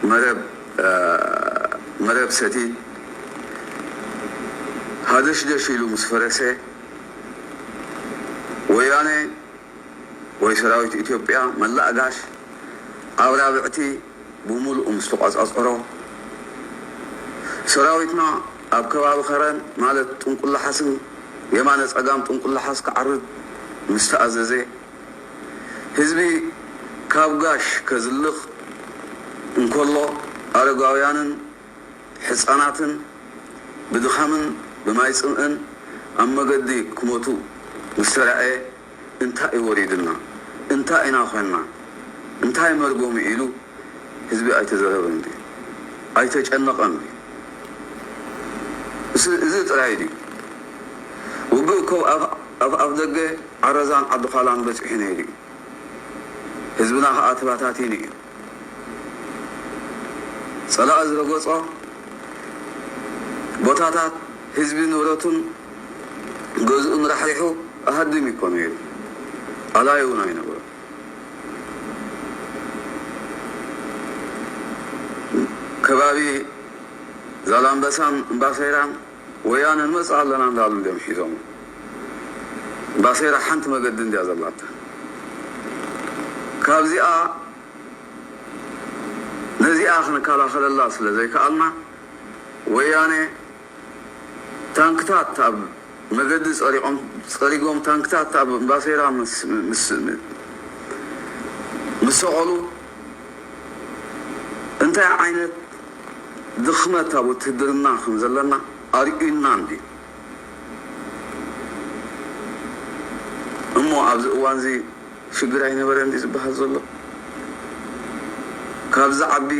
መረብ መረብ ሰቲት ሃደሽደሽ ኢሉ ምስ ፈረሰ፣ ወያነ ወይ ሰራዊት ኢትዮጵያ መላእ ጋሽ ኣብ ራብዕቲ ብምሉኡ ምስ ተቋጻጸሮ፣ ሰራዊትና ኣብ ከባቢ ከረን ማለት ጥንቁላሓስን የማነ ጸጋም ጥንቁላሓስ ክዓርድ ምስ ተኣዘዘ፣ ህዝቢ ካብ ጋሽ ከዝልኽ እንከሎ፣ ኣረጋውያንን ሕጻናትን ብድኻምን ብማይ ጽምእን ኣብ መገዲ ክሞቱ ምስ ተራእየ፣ እንታይ እዩ ወሪድና? እንታይ ኢና ኾንና? እንታይ መርጎም ኢሉ ህዝቢ ኣይተዘረበን ድዩ? ኣይተጨነቐን ድዩ? እዚ ጥራይ ድዩ? ውግእ እኮ ኣብ ኣፍ ደገ ዓረዛን ዓዲ ዃላን በጺሑ ነይሩ እዩ። ህዝብና ኸኣ ተባታቲኑ እዩ። ጸላኢ ዝረገጾ ቦታታት ህዝቢ ንብረቱን ገዝኡን ራሕሪሑ ኣሃድም እዩ እኮ ነይሩ። ኣላዩ እውን ኣይነበሮን። ከባቢ ዛላምበሳን እምባሰይራን ወያነ ንመጽእ ኣለና እንዳሉ እንዲዮም ሒዞም። እምባሰይራ ሓንቲ መገዲ እንድያ ዘላታ። ካብዚኣ ነዚኣ ክንከላኸለላ ስለ ዘይከኣልና፣ ወያነ ታንክታት ኣብ መገዲ ጸሪቖም፣ ጸሪጎም ታንክታት ኣብ እምባሰይራ ምስ፣ ምስ፣ ምስ ሰቐሉ፣ እንታይ ዓይነት ድኽመት ኣብ ውትህድርና ከም ዘለና ኣርእዩና እንድዩ። እሞ ኣብዚ እዋንዚ ሽግር ኣይነበረን ድዩ ዝበሃል ዘሎ? ካብ ዝዓቢ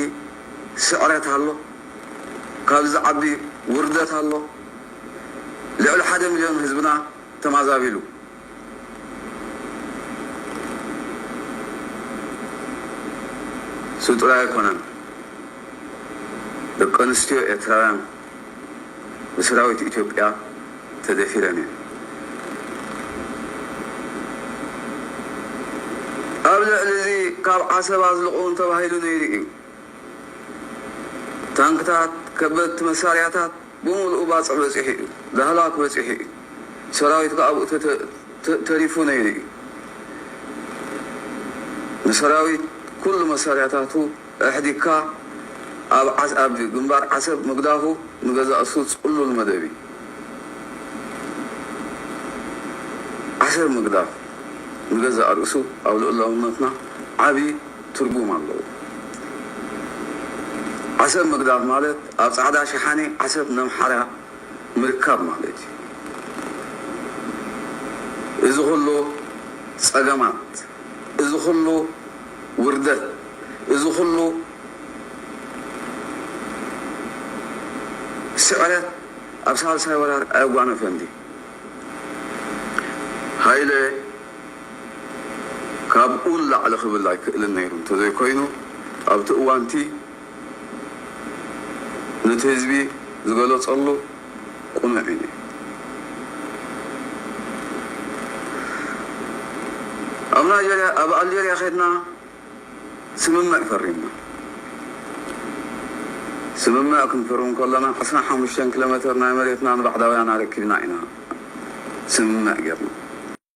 ስዕረት ኣሎ? ካብ ዝዓቢ ውርደት ኣሎ? ልዕሊ ሓደ ሚልዮን ህዝብና ተማዛቢሉ። እሱ ጥራይ ኣይኮነን። ደቂ ኣንስትዮ ኤርትራውያን ብሰራዊት ኢትዮጵያ ተደፊረን እየን። ኣብ ልዕሊ እዚ ካብ ዓሰብ ኣዝልቑ እውን ተባሂሉ ነይሩ እዩ። ታንክታት፣ ከበድቲ መሳርያታት ብምሉኡ ባጽዕ በጺሑ እዩ። ዳህላክ በጺሑ እዩ። ሰራዊት ከኣ ኣብኡ ተተ-፣ ተ-፣ ተሪፉ ነይሩ እዩ። ንሰራዊት ኩሉ መሳርያታቱ ኣሕዲግካ ኣብ ዓስ-፣ ኣብ ግንባር ዓሰብ ምግዳፉ ንገዛእ እሱ ጽሉል መደብ እዩ። ዓሰብ ምግዳፍ ንገዛእ ርእሱ ኣብ ልኡላውነትና ዓቢ ትርጉም ኣለዎ። ዓሰብ ምግዳፍ ማለት ኣብ ጻዕዳ ሸሓኒ ዓሰብ ነምሓራ ምርካብ ማለት እዩ። እዚ ኩሉ ጸገማት፣ እዚ ኩሉ ውርደት፣ እዚ ኩሉ ስዕረት ኣብ ሳልሳይ ወራር ኣየጓነፈን ድዩ? ሃይለ ካብኡ ንላዕሊ ክብል ኣይክእልን ነይሩ። እንተዘይኮይኑ ኣብቲ እዋንቲ ነቲ ህዝቢ ዝገለጸሉ ቅኑዕ እዩ። ኣብ ናይጀርያ፣ ኣብ ኣልጀርያ ኸድና ስምምዕ ፈሪምና። ስምምዕ ክንፍርም ከለና ዕስራን ሓሙሽተን ኪሎ ሜተር ናይ መሬትና ንባዕዳውያን ኣረኪብና ኢና ስምምዕ ጌርና።